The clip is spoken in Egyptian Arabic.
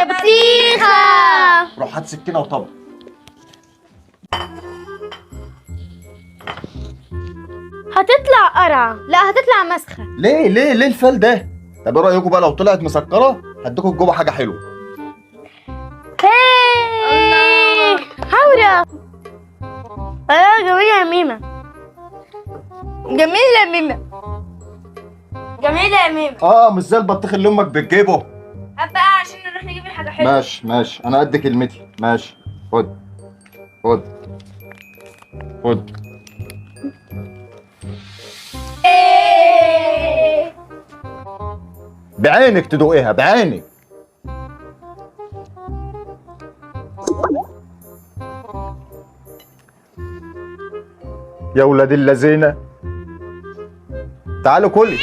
بطيخه. روح هات سكينة وطبق. هتطلع قرعه. لا هتطلع مسخه. ليه ليه ليه الفال ده؟ طب ايه رايكم بقى لو طلعت مسكره هديكم الجوبه حاجة حلوة. هاي حورة. اه جميلة يا ميمة. جميلة يا ميمة. جميلة يا ميمة. اه مش زي البطيخ اللي امك بتجيبه. هات بقى عشان نروح نجيب حاجة حلوة. ماشي ماشي، انا قد كلمتي. ماشي، خد خد خد. بعينك تدوقيها، بعينك. يا ولاد اللذينه تعالوا كلي.